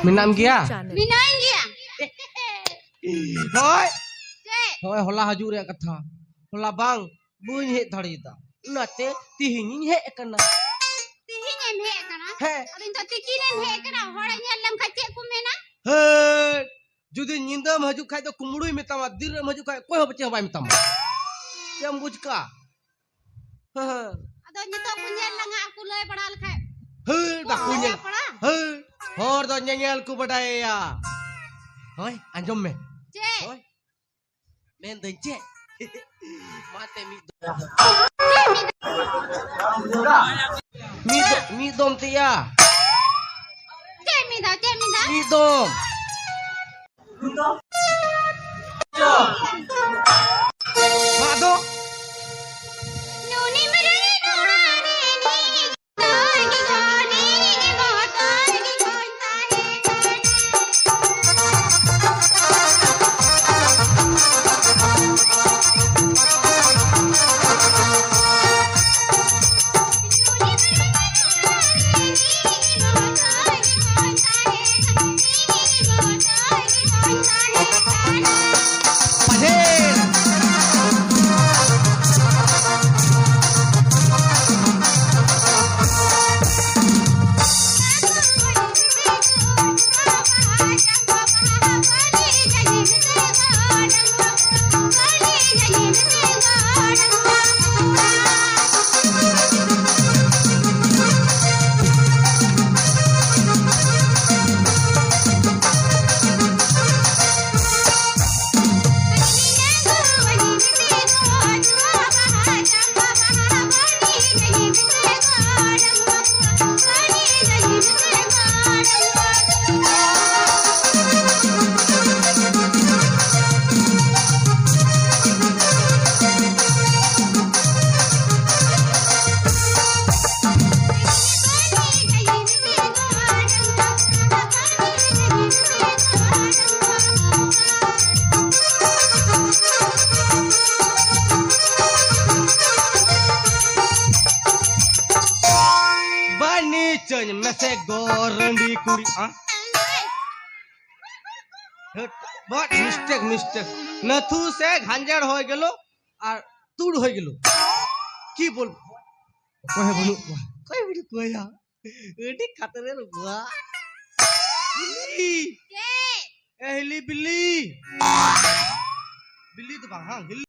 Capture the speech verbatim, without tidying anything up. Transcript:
ᱢᱮᱱᱟᱢ ᱜᱮᱭᱟ? ᱢᱮᱱᱟᱧ ᱜᱮᱭᱟ᱾ ᱦᱳᱭ᱾ ᱪᱮᱫ? ᱦᱳᱭ, ᱦᱚᱞᱟ ᱦᱤᱡᱩᱜ ᱨᱮᱭᱟᱜ ᱠᱟᱛᱷᱟ᱾ ᱦᱚᱞᱟ ᱵᱟᱝ, ᱵᱟᱹᱧ ᱦᱮᱡ ᱫᱟᱲᱮᱭᱟᱫᱟ᱾ ᱚᱱᱟᱛᱮ ᱛᱤᱦᱤᱧᱤᱧ ᱦᱮᱡ ᱟᱠᱟᱱᱟ᱾ ᱛᱤᱦᱤᱧᱮᱢ ᱦᱮᱡ ᱟᱠᱟᱱᱟ? ᱦᱮᱸ᱾ ᱟᱫᱚ ᱤᱧ ᱫᱚ ᱛᱤᱠᱤᱱᱮᱢ ᱦᱮᱡ ᱟᱠᱟᱱᱟ᱾ ᱦᱚᱲᱮ ᱧᱮᱞ ᱞᱮᱢ ᱠᱷᱟᱡ ᱪᱮᱫ ᱠᱚ ᱢᱮᱱᱟ? ᱦᱮᱸ᱾ ᱡᱩᱫᱤ ᱧᱤᱫᱟᱹᱢ ᱦᱤᱡᱩᱜ ᱠᱷᱟᱡ ᱫᱚ ᱠᱩᱢᱵᱽᱲᱩᱭ ᱢᱮᱛᱟᱢᱟ, ᱫᱤᱱ ᱨᱮᱢ ᱦᱤᱡᱩᱜ ᱠᱷᱟᱡ ᱚᱠᱚᱭ ᱦᱚᱸ ᱪᱮᱫ ᱦᱚᱸ ᱵᱟᱭ ᱢᱮᱛᱟᱢᱟ᱾ ᱪᱮᱫ ᱮᱢ ᱵᱩᱡᱽ ᱠᱟᱜᱼᱟ? ᱦᱮᱸ, ᱦᱮᱸ᱾ ᱟᱫᱚ ᱱᱤᱛᱚᱜ ᱠᱚ ᱧᱮᱞ ᱞᱟᱝᱟ ᱟᱨ ᱠᱚ ᱞᱟᱹᱭ ᱵᱟᱲᱟ ᱞᱮᱠᱷᱟᱡ? ᱦᱟᱹᱲ, ᱵᱟᱠᱚ ᱧᱮᱞ ᱧᱮᱞ᱾ ᱯᱟᱲᱟ? ᱦᱟᱹᱲ, ᱦᱚᱲ ᱫᱚ ᱧᱮᱧᱮᱞ ᱠᱚ ᱵᱟᱰᱟᱭᱟ᱾ ᱦᱳᱭ, ᱟᱸᱡᱚᱢ ᱢᱮ᱾ ᱪᱮᱫ? ᱦᱳᱭ᱾ ᱢᱮᱱᱫᱟᱹᱧ ᱪᱮᱫ? ᱢᱟᱛᱮ ᱢᱤᱫ ᱫᱚᱢ᱾ ᱢᱤᱫ ᱫᱚ-, ᱢᱤᱫ ᱫᱚᱢ ᱛᱮᱭᱟ᱾ ᱪᱮᱫ ᱢᱤᱫ ᱫᱷᱟᱣ, ᱪᱮᱫ ᱢᱤᱫ ᱫᱷᱟᱣ? ᱢᱤᱫ ᱫᱚᱢ᱾ ᱢᱟ ᱫᱚ᱾ ᱵᱟᱹᱱᱤᱪᱟᱹᱧ ᱢᱮᱥᱮ ᱜᱚᱨᱟᱹᱱᱰᱤ ᱠᱩᱲᱤ, ᱟ? ᱵᱟᱴ ᱢᱤᱥᱴᱮᱠ ᱢᱤᱥᱴᱮᱠ। ᱱᱟᱹᱛᱷᱩ ᱥᱮ ᱜᱷᱟᱸᱡᱮᱲ ᱦᱚᱭ ᱜᱮᱞᱚ ᱟᱨ ᱛᱩᱲ ᱦᱚᱭ ᱜᱮᱞᱚ। ᱪᱮᱫ ᱵᱚᱞ? ᱚᱠᱚᱭ ᱦᱚᱸ ᱵᱟᱹᱱᱩᱜ ᱠᱚᱣᱟ। ᱚᱠᱚᱭ ᱵᱟᱹᱱᱩᱜ ᱠᱚᱣᱟ ᱭᱟ? ᱟᱹᱰᱤ ᱠᱷᱟᱛᱨᱮ ᱨᱮ ᱠᱚᱣᱟ। ᱵᱤᱞᱤ। ᱪᱮᱫ? ᱮ ᱦᱤᱞᱤ ᱵᱤᱞᱤ। ᱵᱤᱞᱤ ᱫᱚ ᱵᱟᱝ, ᱦᱟᱝ, ᱦᱤᱞᱤ।